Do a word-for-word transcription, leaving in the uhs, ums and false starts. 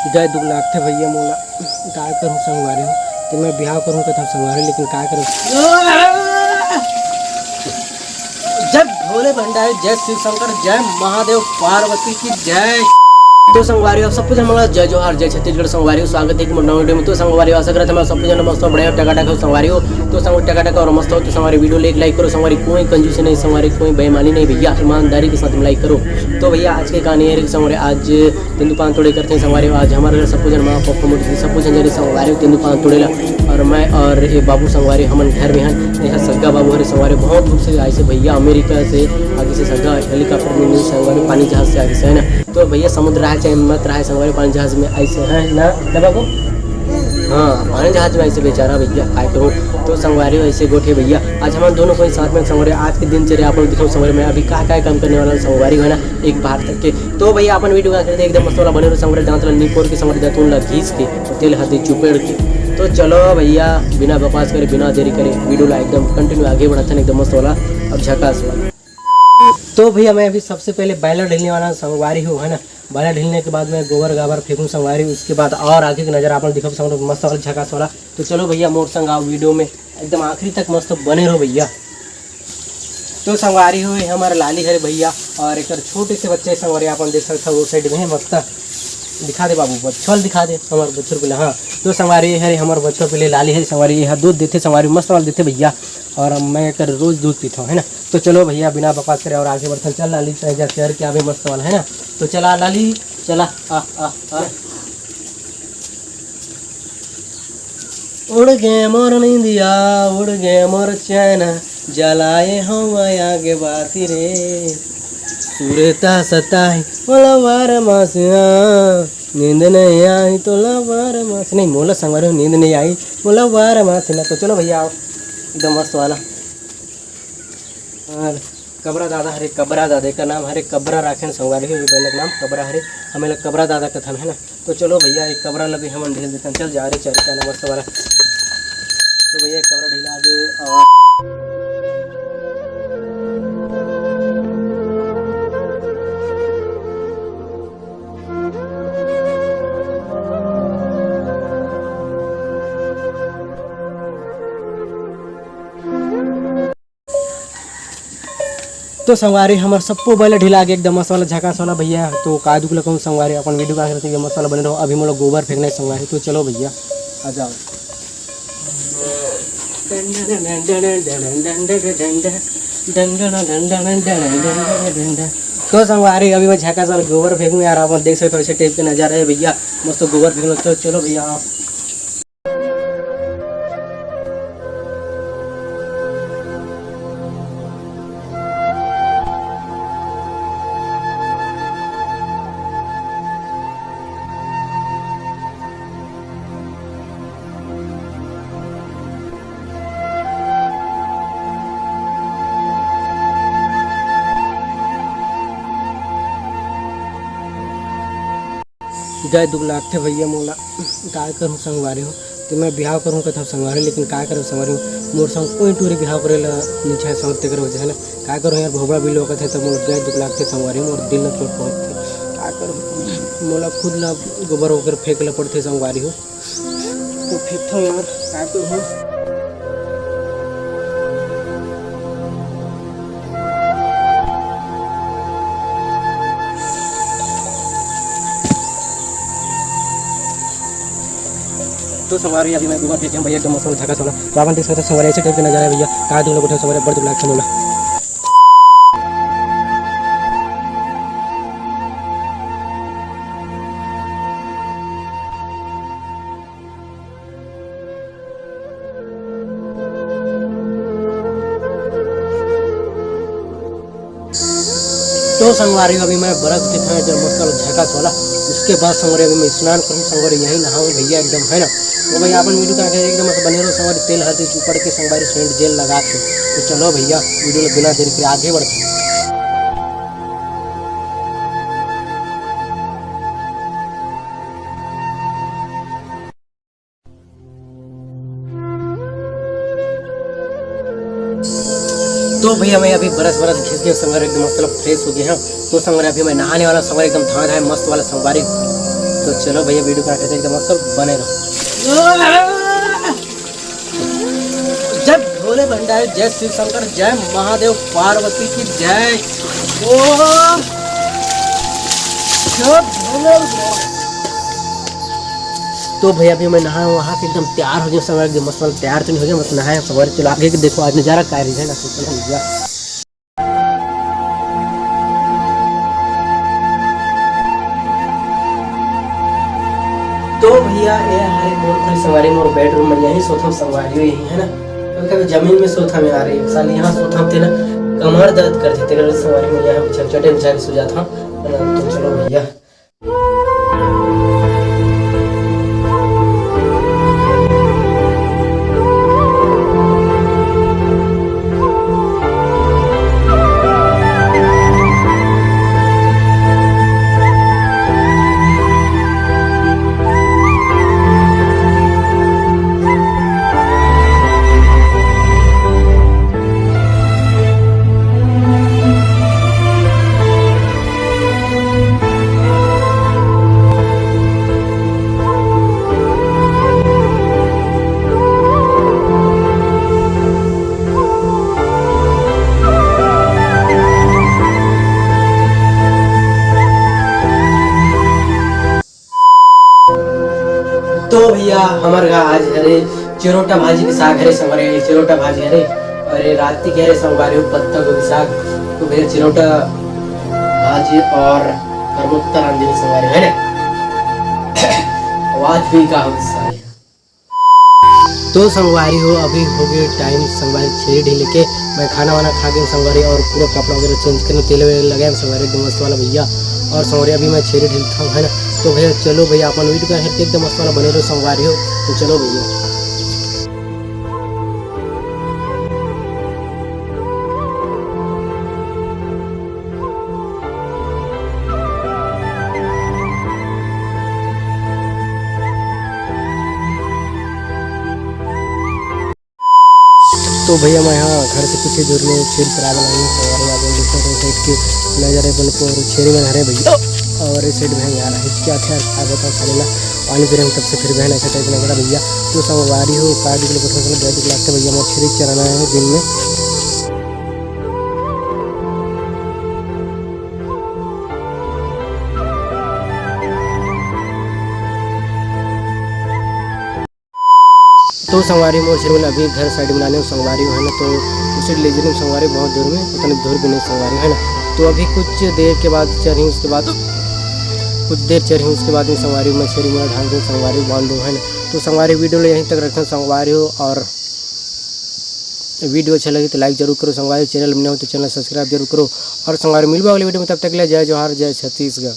जय दुख लागथे भैया मोला, काय करूँ संगवारी हो, कि मैं बिहाव करूँ कथव संगवारी, लेकिन काय करूँ। जय भोले भंडारी, जय शिव शंकर, जय महादेव पार्वती की जय। तो संगवारी हो, आप सबको जय मंगला, जय जोहार, जय छत्तीसगढ़ संगवारी हो, स्वागत है कि मोर नवा वीडियो में। तो संगवारी हो, आशा करत हंव आप सबको जन मस्त बढ़िया टकाटक हो संगवारी हो। तो संगवारी टकाटक और मस्त हो तो संगवारी वीडियो ले एक लाइक करो संगवारी, कोई कंजूसी नहीं संगवारी, कोई बेईमानी नहीं भैया, ईमानदारी के साथ लाइक करो। तो भैया आज के कहानी है संगवारी, आज तेंदूपान तोड़े करथे संगवारी। आज हमर घर सबको जन माँ पापा मोटी सबको जन जरे संगवारी तेंदूपान तोड़ेला। और मैं और ये बाबू संगवारी हमन घर में हन। ये सग्गा बाबू हरे संगवारी, बहुत दूर से आइसे भैया, अमेरिका से आइसे सग्गा हेलीकॉप्टर में नहीं संगवारी, पानी जहाज से आइसे है ना। तो भैया समुद्र रहा चाहे मत रहा संगवारी, पानी जहाज में आइसे है ना, ना बाबू? हाँ, पानी जहाज में आइसे बेचारा भैया, काय करूँ। तो संगवारी ऐसे गोठे भैया, आज हम दोनों को साथ में संगवारी आज के दिनचर्या आप लोग दिखाऊँ संगवारी, मैं अभी का का काम करने वाला हूँ संगवारी है ना, एक बार तक के। तो भैया अपन वीडियो का करते एकदम मस्त वाला बने रहो संगवारी, दांत ला निपोर के संगवारी, दातुन ला घीस के और तेल हल्दी चुपेड़ के। तो चलो भैया बिना बकवास करे बिना देरी करे वीडियो ला एकदम कंटिन्यू आगे बढ़ाते हैं एकदम मस्त वाला और झकास वाला। तो भैया मैं अभी सबसे पहले बैला ढीलने वाला संगवारी हूँ है ना, बैला ढीलने के बाद मैं गोबर गाबर फेंकूँ संगवारी, उसके बाद और आगे की नज़र आप लोग दिखाऊँ संगवारी मस्त वाला झकास वाला। तो चलो भैया मोर संग आओ वीडियो में एकदम आखिरी तक मस्त बने रहो भैया। तो संगवारी हो ये हमर लाली हरे भैया और एक छोटे से बच्चे संगवारी अपन देख सकता वो साइड में है मस्त। दिखा दे बाबू बछवा ल दिखा दे हमर बछर पहले। हाँ तो संगवारी हरे हमर बछवा पहले लाली हरे संगवारी, ये दूध देते संगवारी मस्त वाला देते भैया। और मैं एक रोज दूध पीता हूँ है ना। तो चलो भैया बिना बकवास करे और आगे बढ़ते हैं। चल लाली चाहे जा शेयर क्या भी मस्त वाला है ना। तो चला लाली चला। आ आ आ। उड़ गे मोर निंदिया, उड़ गे मोर चैना, जलाए हवा आगे बाती रे। सुरता सताए मोला बार मासिया, नींद नहीं आई तोला बार मास, नहीं मोला संगवारी हो नींद नहीं आई मोला बार मासिया। तो चलो भैया आओ एकदम मस्त वाला। और कबरा दादा हरे, कबरा दादा, एकर नाम हरे कबरा राखेन संगवारी हो, ये बहन के नाम कबरा हरे, हमें लोग कबरा दादा कथन है ना। तो चलो भैया एक कबरा लगे हमन ढील देथन, चल जा रे चल क्या मस्त वाला। तो भैया एक कबरा ढीला दे और तो संगवारी हमर सबको बैला ढीला के एकदम मस्त वाला झकास वाला भैया। तो का दुख लगो संगवारी, अपन वीडियो का करते मस्त वाला बने रहो। अभी मोला गोबर फेंकना है संगवारी, तो चलो भैया आ जाओ। तो संगवारी अभी मैं झकास वाला गोबर फेंकूँ यार, आप देख सकते हो ऐसे टाइप के नजारा है भैया, मस्त गोबर फेंक लो। तो चलो भैया आप जय दुख लागथे भैया मोला, काय करूँ संगवारी हो, कि मैं बिहाव करूँ कथव संगवारी, लेकिन काय करूँ संगवारी हो, मोर संग कोई टूरी बिहाव करे ला निछाए संग तेकर वजह है ना, काय करूँ यार, भोबड़ा बिलो कथे तब मोला जय दुख लागथे संगवारी हो, मोर दिल ला चोट पहुँचथे, काय करूँ, मोला खुद ला गोबर वोबर फेंक ला पड़थे संगवारी हो। तो फेंकथव यार, काय करूँ? तो संगवारी अभी मैं गोबर फेंक के भैया एकदम मस्त झकास वाला। तो आप देख सकते हो संगवारी ऐसे टाइप के नजारा है भैया। का दूं लोग उठे संगवारी बड़ दुख लागथे मोला। तो संगवारी अभी मैं बरस के खाए जब मस्त वाला झकास वाला, उसके बाद संगवारी अभी मैं स्नान करूँ संगवारी, यहीं नहाऊँ भैया एकदम है ना। तो भाई अपन वीडियो का एकदम मस्त बने रहो संगवारी, तेल हल्दी चुपड़ के संगवारी सेंट जेल लगा के। तो चलो भैया वीडियो ला बिना देरी के आगे बढ़ते हैं। तो भैया मैं अभी बरस बरस घिस गया संगवारी, एकदम मस्त फ्रेश हो गया है। तो संगवारी अभी मैं नहाने वाला संगवारी, एकदम धाए धाए मस्त वाला संगवारी। तो चलो भैया, वीडियो का कहते एकदम मस्त बने रहो। जय भोले भंडारी, जय शिव शंकर, जय महादेव पार्वती की जय। ओ, जय भोले। तो भैया, अभी मैं नहाया हूँ, वहाँ के एकदम तैयार हो गया संगवारी, एकदम मस्त वाला तैयार तो नहीं हो गया, बस नहाया संगवारी। चलो आगे के देखो, आज नज़ारा का रही है ना, तो चलो भैया। तो भैया, ये हरे मोर घर संगवारी, मोर बेडरूम में यही सोथम संगवारी, यही है ना। कभी कभी जमीन में सोथम यार, एक साल यहाँ सोथम थे ना, कमर दर्द कर देते कर संगवारी में यहाँ बिछा, चटे बिछा के सो जाता हूँ, है ना। तो चलो भैया। तो भैया, हमर घर आज हरे चिरोटा भाजी के साग हरे संगवारी, चिरोटा भाजी हरे। और ये रात के हरे संगवारी हो पत्ता गोभी साग। तो भैया, चिरोटा भाजी और करमुत्ता रांधी संगवारी है ना। आवाज भी का हो सारी। तो संगवारी हो, अभी हो गए टाइम संगवारी छेरी ढीले के। मैं खाना वाना खा गया संगवारी, और पूरा कपड़ा वगैरह चेंज करने, तेल वगैरह लगाया संगवारी, एकदम मस्त वाला भैया। और संगवारी, अभी मैं छेरी ढीलता हूँ, है ना। तो भैया चलो भैया, अपन वीडियो का हेर के एकदम मस्त वाला बने रहो संगवारी हो। तो चलो भैया। तो भैया, मैं यहाँ घर से कुछ ही दूर में छेरी चरा बनाई हूँ, और यहाँ पर देखो, तो साइड के नज़ारे बन को, और छेरी में हरे भैया, और इस साइड में यार हिचकिया थे यार, क्या बताओ साले ना, पानी पी रहे हैं तब से, फिर भी है ना ऐसा टाइप लग रहा भैया। तो संगवारी हो, का दिख लगता है, भैया मोर छेरी चराना है दिन में। तो संगवारी मोर छेरी मन अभी घर साइड में लाने संगवारी हो, है ना, तो उसे ले जाने संगवारी बहुत दूर में, उतने दूर भी नहीं संगवारी, है ना। तो अभी कुछ देर के बाद चरही, उसके बाद कुछ देर चरही, उसके बाद में संगवारी मैं छेरी मन ढाल दूँ, संगवारी बांध दूँ, है ना। तो संगवारी वीडियो ला यहीं तक रखना संगवारी हो, और वीडियो अच्छा लगे तो लाइक जरूर करो संगवारी, चैनल में नए हो तो चैनल सब्सक्राइब जरूर करो, और संगवारी मिलबो अगले वीडियो में, तब तक के लिए जय जोहार, जय छत्तीसगढ़।